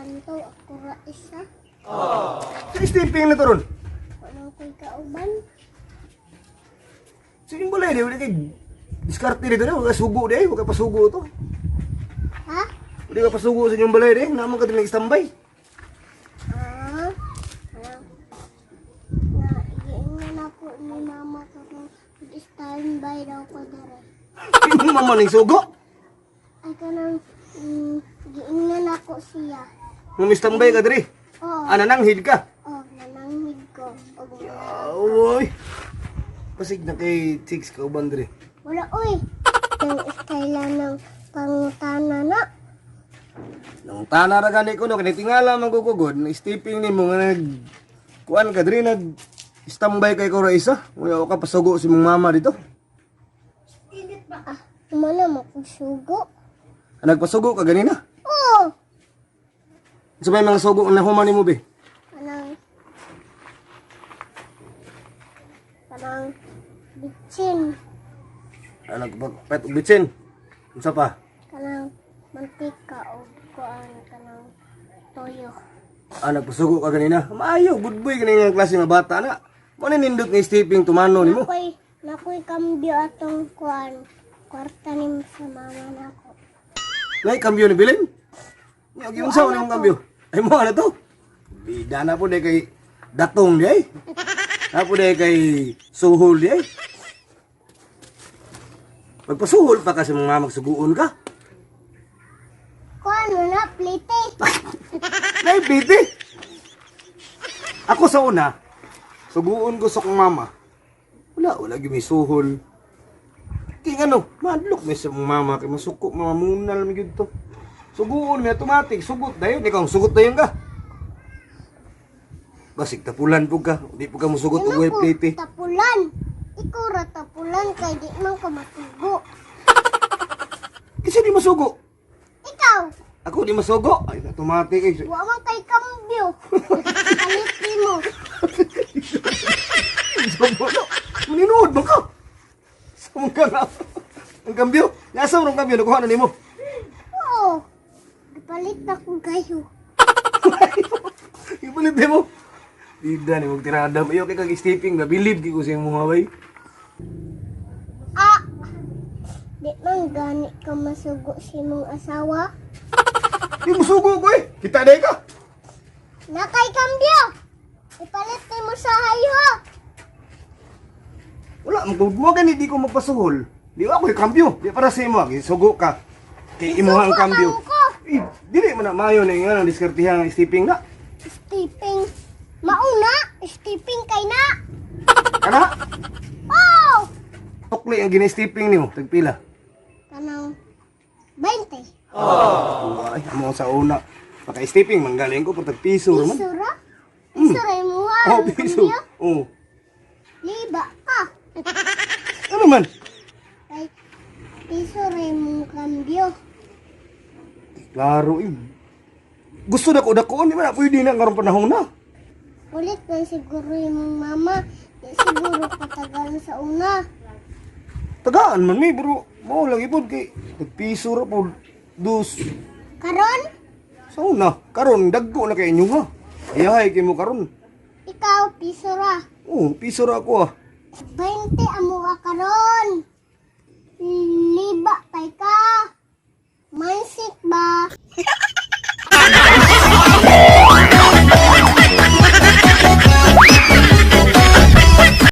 Kanto ako ra isa. Sa stepping na to ron. Wala ko'y kauban. Sa inyong balay, di, wala kay diskarte dito na, wala sugo di, wala pasugo to. Ha? Wala ka pasugo sa inyong balay di, naman ka din standby. Ah, ah. Na, giingon ako ni mama karong standby daw ko dere. Imong mama ning sugo. Ay kanang giingon ako siya. Nung standby ka diri. Oh, Ana nang hid ka. oh, nananghid ko. Og Oy. Pasig na kay chicks ka uban diri. wala oy. Ang istayla ng pangutana na. Nang tana ra gani ko no kini tingala man ko kugod, stepping nimo nga nag kuan ka diri, nag standby kay ko ra isa. Wala ka pasugo si mong mama dito. Ah, humana mo kog sugo. Ah, nagpasugo ka ganina. Oh, Sa may mga sugo na human nimo be. kanang kanang bitsin, Ah, nagpapet og bitsin. Unsa pa? Kanang mantika og kuan, kanang toyo. Ah, nagpasugo ka ganina. Maayo, good boy ganina nga klase nga bata na. Mo ni nindot nga stepping tumano nimo. Nakoy kambyo atong kuan kwarta ni sa mama nako. Nay kambyo ni bilin. Nya giunsa man imong kambyo? Ay mo na to. Bida na po day kay datong di ay. Na po day kay suhol di ay. Pagpasuhol pa kasi mga magsuguon ka. Kuan mo na plite. Nay piti. Ako sa una, suguon ko sa kong mama. Wala, wala gyud may suhol. Kay ano, madlok may sa mong mama kay masuko mamunal mi gyud to. Suguon mi automatic, sugot dayon ikaw sugot dayon ka. Basig tapulan pug ka, di pug ka musugot og Di man way ko plate. tapulan. Ikaw ra tapulan kay di man ka matugo. Kasi di masugo. Ikaw, Ako di masugo. Ay automatic eh. wa man kay kambyo. Palit mo. Sugo no. Maninuod man ka. Sa mong ka nga. Ang kambyo. Nasa mo ang kambyo nakuha na nimo. Oo. Gipalit na ko kayo. Ipalit mo. Bida ni mong tirada. Iyo kay kag stepping na bilib kay ko sa imong haway. Ah! Di man gani ka masugo si mong asawa. Di musugo ko eh. Kita day ka. Nakay kambyo! Ipalit ni mo sa hayo! Wala man kung mo gani di ko magpasuhol. Di ako kambyo. Di para sa imo sugo ka. Kay imo ang Sugo kambyo. man ko. Eh, dili man na maayo na nga ang diskartehan ang stepping na. Stepping. Mauna! Stepping kay na! Kana Oh! tukli ang gina-stepping nimo tagpila. Kanang 20. Oh. Ay, amo sa una. Paka-stepping manggaling ko pero tag piso ra man. Piso ra? Piso ra mo Oh, piso. Oh. Liba ka. Ano man? Kay piso ra mo kambyo. Klaro eh. Gusto na ko dakoon, di ba na pwede na karong panahon na. Ulit man siguro yung mama. Di siguro katagal sa una. Tagaan man mi bro. Mao lang ipod kay tagpiso ra po dus Karon, sa una. Karon dagko na kay inyo ha. Ayahay kay mo karon. ikaw piso ra. Oh, piso ra ako ah. 20 amo ka karon.